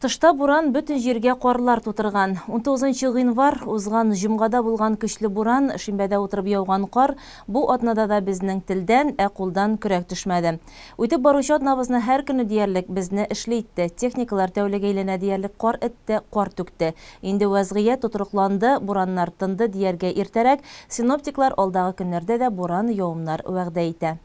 Тышта буран бөтен җиргә карлар тутырган. 19 гыйнвар, узган җомгада булган көчле буран, шимбәдә утырып яуган кар бу атнада да безнең телдән, ә кулдан көрәк төшмәде. Үтеп баручы атнабызны һәр көне диярлек безне эшле итте. Техникалар тәүлек әйләнә диярлек кар этте, кар түкте. Инде вәзгыять тотрыкланды, бураннар тынды дияргә иртәрәк, синоптиклар алдагы көннәрдә дә буран-явымнар вәгъдә итә.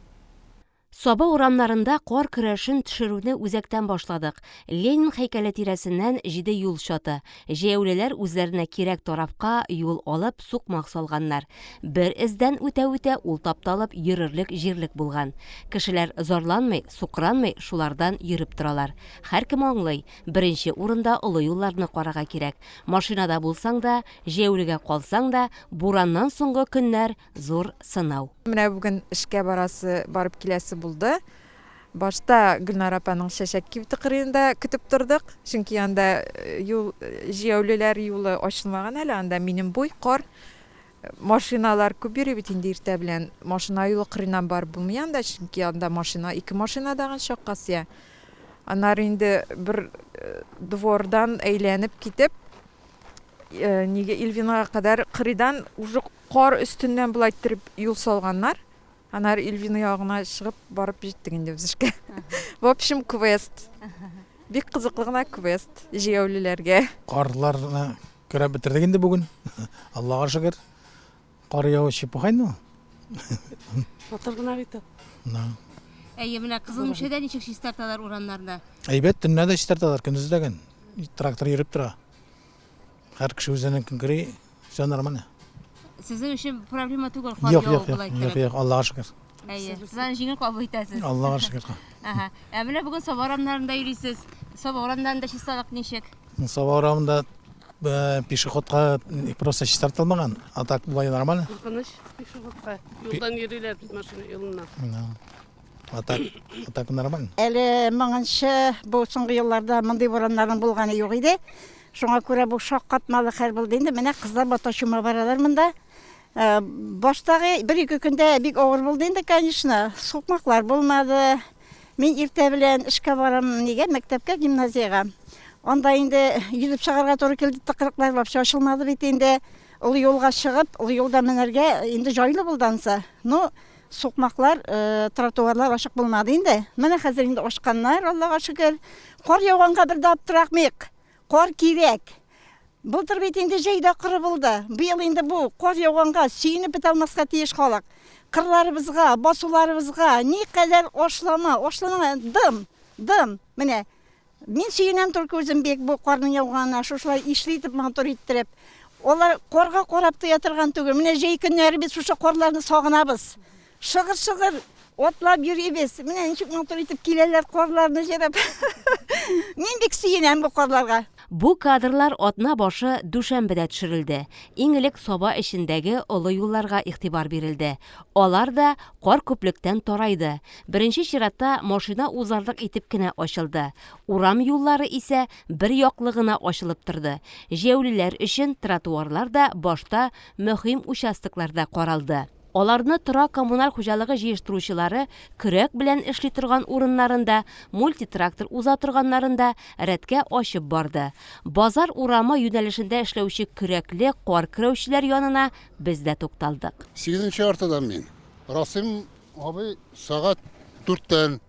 Саба урамнарында кар көрәшен төшерүне үзәктән башладык. Ленин һәйкәле тирәсеннән җиде юл чаты. Җәяүлеләр үзләренә кирәк тарафка юл алып, сукмак салганнар. Бер эздән үтә-үтә ул тапталып йөрерлек җирлек булган. Кешеләр зарланмый, сукранмый, шулардан йөреп торалар. Һәркем аңлый, беренче урында олы юлларны карарга кирәк. Машинада булсаң да, җәяүлегә калсаң да, бураннан соңгы көннәр зур сынау. Менә бүген эшкә барасы, барып киләсе булды. Башта Гөлнара апаның чәчәк кибете кырыенда көтеп тордык, чөнки анда юл, җәяүлеләр юлы ачылмаган әле, анда минем буй кар. Машиналар күп йөри бит инде иртә белән. Машина юлы кырыеннан барып булмый анда, чөнки анда машина, ике машина дагын чакка сыя. Аннары инде бер двордан әйләнеп китеп, нигә Ильвинага кадәр кырыйдан уже Кар өстеннән болай иттереп юл салганнар. Аннары Ильвина ягына чыгып барып җиттек инде без эшкә. В общем, квест. Бик кызыклы гына квест җәяүлеләргә. Карларны көрәп бетердек инде бүген. Аллага шөкер. Кар яву чепуха инде ул. Батыр гына бит ул. Да. Әйе, менә Кызыл Мишәдә ничек чистарталар урамнарны? Әйбәт, төнлә дә чистарталар, көндез дә гөн. Трактор йөреп тора. Һәр кеше үзенекен көри, все нормально. Сезнең өчен проблема түгел кар Юк, яву юк, юк, болай юк, иттереп. юк, Аллага шөкер. Әйе, сез аны җиңел кабул итәсез. Аллага шөкер. Ага. Ә менә бүген Саба урамнарында йөрисез. Саба урамнарында чисталык ничек? Саба урамында э, пешеходка просто чистартылмаган, а так болай нормально. Куркыныч пешеходка. Юлдан йөриләр бит машина юлыннан. Да. А так, а так нормально. Әле моңынчы бу соңгы елларда мондый бураннарның булганы юк иде. Шуңа күрә бу шаккатмалы хәл булды инде. Менә кызлар бата чума баралар монда. Э, баштагы бер-ике көндә бик авыр булды инде, конечно. Сукмаклар булмады. Мин иртә белән эшкә барам, нигә, мәктәпкә, гимназиягә. Анда инде йөзеп чыгарга туры килде, тыкрыклар вообще ачылмады бит инде. Олы юлга чыгып, олы юлда менәргә инде җайлы булды ансы. Ну, сукмаклар, э, тротуарлар ачык булмады инде. Менә хәзер инде ачканнар, Аллага шөкер. Кар яуганга бер дә аптыракмыйк. Кар кирәк. Былтыр бит инде җәй дә коры булды. Быел инде бу кар яуганга сөенеп бетә алмаска тиеш халык. Кырларыбызга, басуларыбызга никадәр ашлама, ашлама, дым, дым. Менә мин сөенәм только үзем бик бу карның яуганына, шушылай ишле итеп, матур иттереп. Алар карга карап туя торган түгел. Менә җәй көннәре без шушы карларны сагынабыз. Шыгыр-шыгыр атлап йөрибез. Менә ничек матур итеп киләләр карларны җырып. Мин бик сөенәм бу карларга. Бу кадрлар атна башы дүшәмбедә төшерелде. Иң элек Саба эчендәге олы юлларга игътибар бирелде. Алар да кар күплектән тарайды. Беренче чиратта машина узарлык итеп кенә ачылды. Урам юллары исә бер яклы гына ачылып торды. Җәяүлеләр өчен тротуарлар да башта мөһим участокларда каралды. Аларны торак-коммуналь хуҗалыгы җыештыручылары көрәк белән эшли торган урыннарын да, мультитрактор уза торганнарын да рәткә ачып барды. Базар урамы юнәлешендә эшләүче көрәкле кар көрәүчеләр янына без дә тукталдык. Сигезенче яртыдан мин. Расыйм абый сәгать дүрттән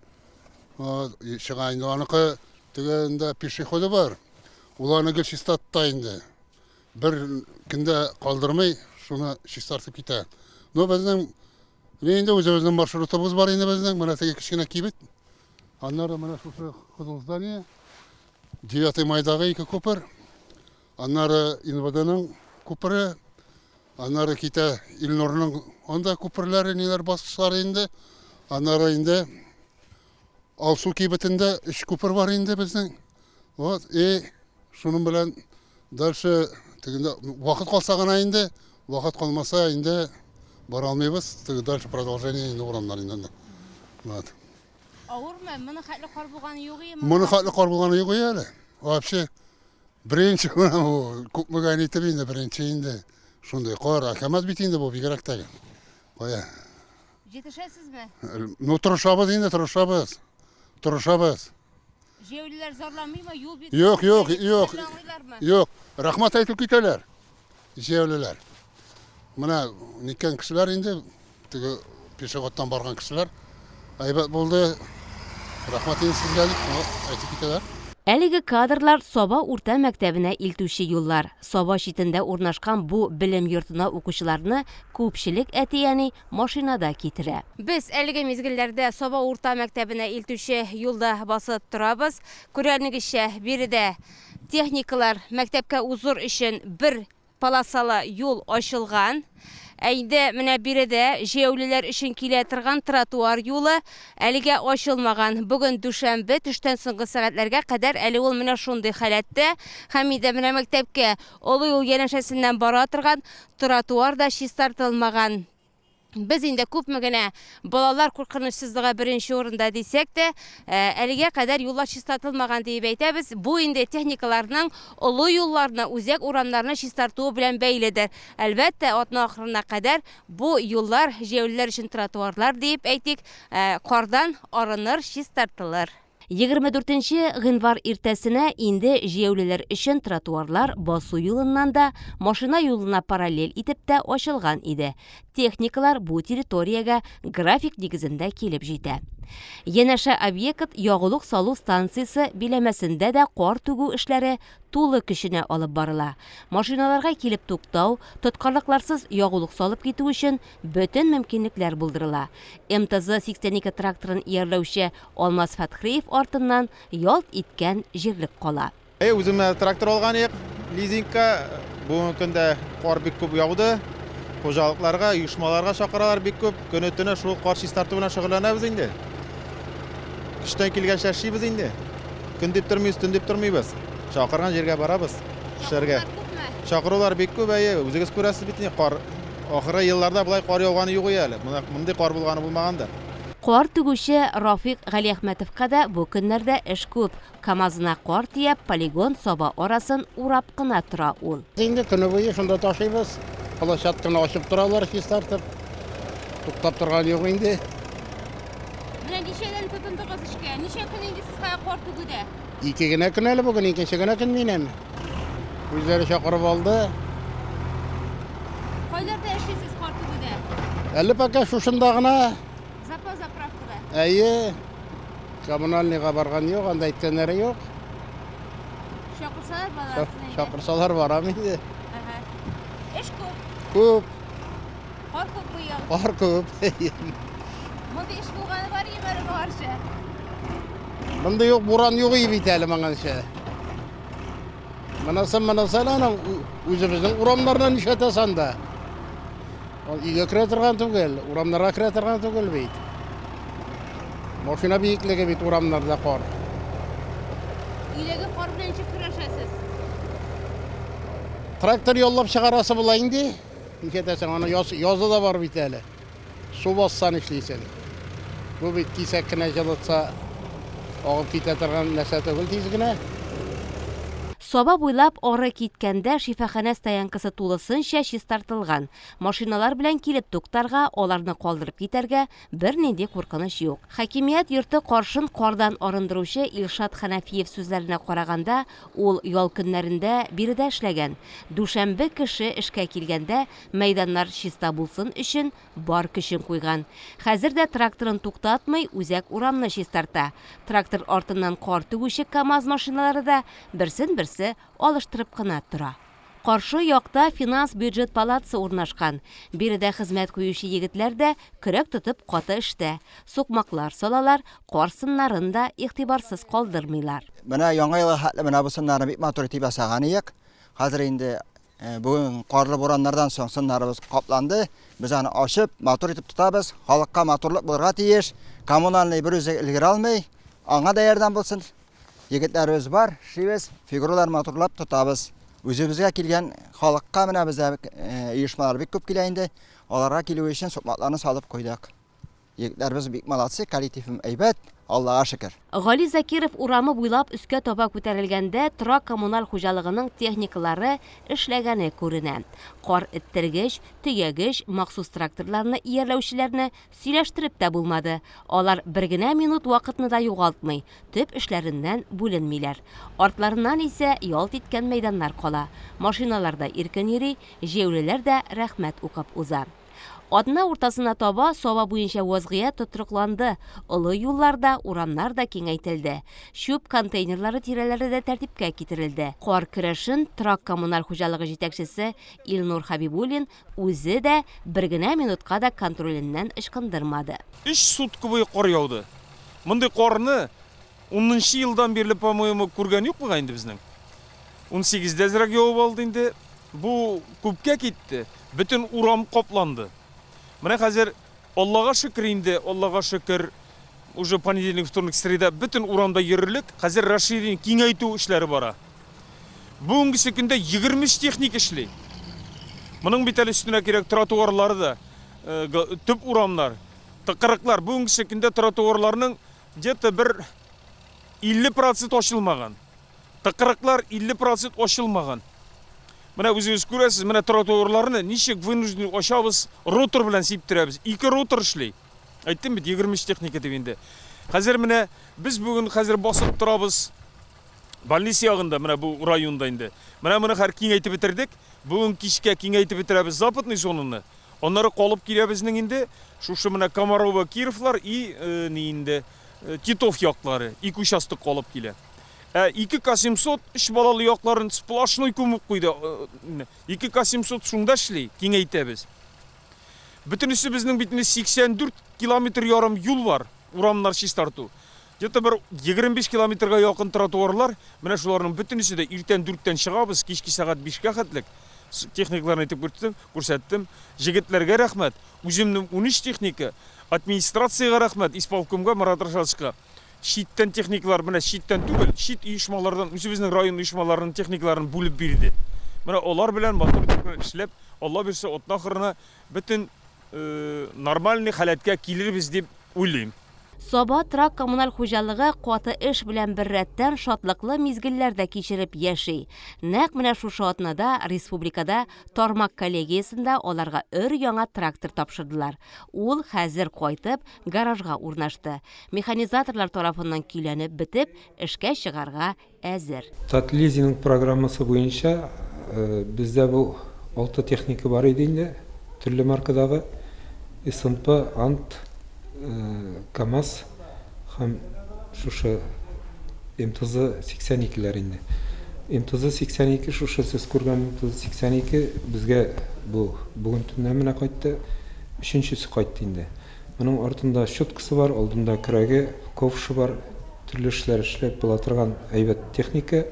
чыга инде. Аныкы тегендә пешеходы бар. Ул аны гел чистартта инде. Бер көндә калдырмый, шуны чистартып китә. Но безнең не инде үзебезнең маршрутыбыз бар инде безнең. Менә теге кечкенә кибет. Аннары менә шушы кызыл здание. 9 майдагы ике күпер. Аннары ИНВДның күпере. Аннары китә Илнурның анда күперләре, ниләр баскычлары инде. Аннары инде Алсу кибетендә өч күпер бар инде безнең. Вот, и шуның белән дальше тегендә вакыт калса гына инде, вакыт калмаса инде бара алмыйбыз. Теге дальше продолжение инде урамнар инде. Вот. Авырмы? Моны хәтле кар булганы юк иеме? Моны хәтле кар булганы юк иде әле. Вообще беренче менә бу күпмегә нитеп инде беренче инде шундый кар. Әкәмәт бит инде бу бигрәк тә. Кая? Җитешәсезме? Ну тырышабыз инде, тырышабыз. Тырышабыз. Җәяүлеләр зарланмыймы? Юл бит. Юк, юк, юк. Юк. Рәхмәт әйтеп китәләр. Җәяүлеләр. Менә ниткән кешеләр инде, теге пешеходтан барган кешеләр. Әйбәт булды. Рәхмәт инде сезгә дип әйтеп китәләр. Әлеге кадрлар Саба урта мәктәбенә илтүче юллар. Саба читендә урнашкан бу белем йортына укучыларны күпчелек әти-әни машинада китерә. Без әлеге мизгелләрдә Саба урта мәктәбенә илтүче юлда басып торабыз. Күргәнегезчә, биредә техникалар мәктәпкә узыр өчен бер полосалы юл ачылган. Ә инде менә биредә җәяүлеләр өчен килә торган тротуар юлы әлегә ачылмаган. Бүген дүшәмбе, төштән соңгы сәгатьләргә кадәр әле ул менә шундый халәттә. Һәм инде менә мәктәпкә олы юл янәшәсеннән бара торган Тротуар да чистартылмаган. Без инде күпме генә балалар куркынычсызлыгы беренче урында дисәк тә, әлегә кадәр юллар чистартылмаган диеп әйтәбез. Бу инде техникаларның олы юлларны, үзәк урамнарны чистартуы белән бәйледер. Әлбәттә, атна ахырына кадәр бу юллар, җәяүлеләр өчен тротуарлар диеп әйтик, кардан арыныр, чистартылыр. 24 нче гыйнвар иртәсенә инде җәяүлеләр өчен тротуарлар басу юлыннан да, машина юлына параллель итеп тә ачылган иде. Техникалар бу территориягә график нигезендә килеп җитә. Янәшә объект ягулык салу станциясе биләмәсендә дә кар түгү эшләре тулы көченә алып барыла. Машиналарга килеп туктау, тоткарлыкларсыз ягулык салып китү өчен бөтен мөмкинлекләр булдырыла. МТЗ 82 тракторын иярләүче Алмаз Фәтхриев артыннан ялт иткән җирлек кала. Әйе, үзем менә трактор алган идек лизингка. Бүгенге көндә кар бик күп яуды. Хуҗалыкларга, оешмаларга чакыралар бик күп. Көне-төне шул кар чистарту белән шөгыльләнәбез инде. Көчтән килгәнчә эшлибез инде. Көн дип тормыйбыз, төн дип тормыйбыз. Чакырган җиргә барабыз эшләргә. Чакырулар бик күп, әйе, үзегез күрәсез бит инде, кар ахыргы елларда болай кар яуганы юк иде әле. Мондый кар булганы булмагандыр. Кар түгүче Рафыйк Галиәхмәтовка да бу көннәрдә эш күп. КАМАЗына кар төяп, полигон Саба арасын урап кына тора ул. Инде көне буе шунда ташыйбыз. Площадканы ачып торалар, чистартып. Туктап торган юк инде. Менә ничәдән тотындыгыз эшкә? Ничә көн инде сез хәзер кар түгүдә? Ике генә көн әле бүген, икенче генә көн минем. Үзләре чакырып алды. Кайларда эшлисез кар түгүдә? Әле пока шушында гына. Запас заправкада. Әйе. Коммунальныйга барган юк, анда әйткәннәре юк. Чакырсалар барасың инде. Чакырсалар барам инде. Ага. Эш күп. Күп. Кар күп быел. Кар күп. Мондый эш булганы бар иде әле моңарчы. Мондый юк, буран юк иде бит әле моңарчы. Монысы, монысы әле аның үзебезнең урамнарына нишләтәсең анда? Ул өйгә керә торган түгел, урамнарга керә торган түгел бит. Машина биеклеге бит урамнарда кар. Өйдәге кар белән ничек көрәшәсез? Трактор яллап чыгарасы була инде. Нишләтәсең, аны яз, язы да бар бит әле. Су басса нишлисең? Бу бит кисәк кенә җылытса, агып китә торган нәрсә түгел тиз генә. Саба буйлап ары киткәндә шифаханә стоянкасы тулысынча чистартылган. Машиналар белән килеп туктарга, аларны калдырып китәргә бернинди куркыныч юк. Хакимият йорты каршын кардан арындыручы Илшат Хәнәфиев сүзләренә караганда, Ул ял көннәрендә биредә эшләгән. Дүшәмбе кеше эшкә килгәндә мәйданнар чиста булсын өчен бар көчен куйган. Хәзер дә тракторын туктатмый, үзәк урамны чистарта. Трактор артыннан кар түгүче КАМАЗ машиналары да берсен-берсе алыштырып кына тора. Каршы якта финанс-бюджет палатасы урнашкан. Биредә хезмәт куючы егетләр дә көрәк тотып каты эштә. Сукмаклар салалар, кар сыннарын да игътибарсыз калдырмыйлар. Менә Яңа елга хәтле менә бу сыннарны бик матур итеп ясаган идек. Хәзер инде бүген карлы бураннардан соң сыннарыбыз капланды. Без аны ачып, матур итеп тотабыз. Халыкка матурлык булырга тиеш. Коммунальный бер үзе өлгерә алмый. Аңа да ярдәм булсын. Егетләребез бар, эшлибез, фигуралар матурлап тотабыз. Үзебезгә килгән халыкка менә бездә оешмалар бик күп килә инде. Аларга килү өчен сукмакларны салып куйдык. Егетләребез бик молодцы, коллективым әйбәт, Аллага шөкер. Гали Закиров урамы буйлап өскә таба күтәрелгәндә торак-коммуналь хуҗалыгының техникалары эшләгәне күренә. Кар эттергеч, төягеч, махсус тракторларны иярләүчеләрне сөйләштереп тә булмады. Алар бер генә минут вакытны да югалтмый, төп эшләреннән бүленмиләр. Артларыннан исә ялт иткән мәйданнар кала. Машиналар да иркен йөри, җәяүлеләр дә рәхмәт укып уза. Атна уртасына таба Саба буенча вазгыять тотрыкланды, олы юллар да, урамнар да киңәйтелде. Чүп контейнерлары тирәләре дә тәртипкә китерелде. Кар көрәшен торак-коммуналь хуҗалыгы җитәкчесе Илнур Хәбибуллин үзе дә бер генә минутка да контроленнән ычкындырмады. Өч сутка буе кар яуды. Мондый карны унынчы елдан бирле, по-моему, күргән юк бугай инде безнең. Унсигездә әзрәк явып алды инде. Бу күпкә китте. Бөтен урам капланды. Менә хәзер, Аллага шөкер инде, Аллага шөкер, уже понедельник, вторник, среда бөтен урамда йөрерлек. Хәзер расширение, киңәйтү эшләре бара. Бүгенгесе көндә 23 техник эшли. Моның бит әле өстенә кирәк тротуарлары да, төп урамнар, тыкрыклар. Бүгенгесе көндә тротуарларның где-то бер 50 процент ачылмаган. Тыкрыклар 50 процент ачылмаган. Менә үзегез күрәсез, менә тротуарларны ничек вынужден ачабыз, ротор белән сиптерәбез. Ике ротор эшли. Әйттем бит, 23 техника дип инде. Хәзер менә без бүген хәзер басып торабыз больница ягында, менә бу районда инде. Менә моны хәзер киңәйтеп бетердек. Бүген кичкә киңәйтеп бетерәбез западный зонаны. Аннары калып килә безнең инде шушы менә Комарова, Кировлар и ни инде Титов яклары, ике участок калып килә. Ә 2 К 700 өч балалы якларын сплошной күмеп куйды. 2 К 700 шунда эшли, киңәйтәбез. Бөтенесе безнең бит инде 84 километр ярым юл бар, урамнар чистарту. Где-то бер 25 километрга якын тротуарлар, менә шуларның бөтенесе дә иртән 4тән чыгабыз, кичке сәгать 5кә хәтлек. Техникларны әйтеп күрсәттем. Җегетләргә рәхмәт. Үземнең 13 техника, администрациягә рәхмәт, исполкомга, Марат Рашатовичка. Читтән техникалар, менә читтән түгел, чит оешмалардан, үзебезнең район оешмаларының техникаларын бүлеп бирде. Менә алар белән матур итеп эшләп, Алла бирсә, атна ахырына бөтен нормальный халәткә килербез дип уйлыйм. Саба торак-коммуналь хуҗалыгы каты эш белән беррәттән шатлыклы мизгелләр дә кичереп яши. Нәкъ менә шушы атнада республикада тармак коллегиясендә аларга өр-яңа трактор тапшырдылар. Ул хәзер кайтып, гаражга урнашты. Механизаторлар тарафыннан көйләнеп бетеп, эшкә чыгарга әзер. Татлизинг программасы буенча бездә бу алты техника бар иде инде, төрле маркадагы, СНП, Ант, КАМАЗ һәм шушы МТЗ 82-ләр инде. МТЗ 82, шушы сез күргән МТЗ 82 безгә бу бүген төнлә менә кайтты, өченчесе кайтты инде. Моның артында щеткасы бар, алдында көрәге, ковшы бар, төрле эшләр эшләп була торган әйбәт техника.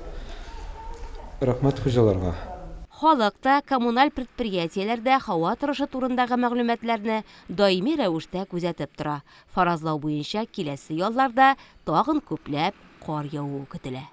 Рәхмәт хуҗаларга. Халык та, коммуналь предприятиеләр дә һава торышы турындагы мәгълүматларны даими рәвештә күзәтеп тора. Фаразлау буенча, киләсе ялларда тагын күпләп кар явуы көтелә.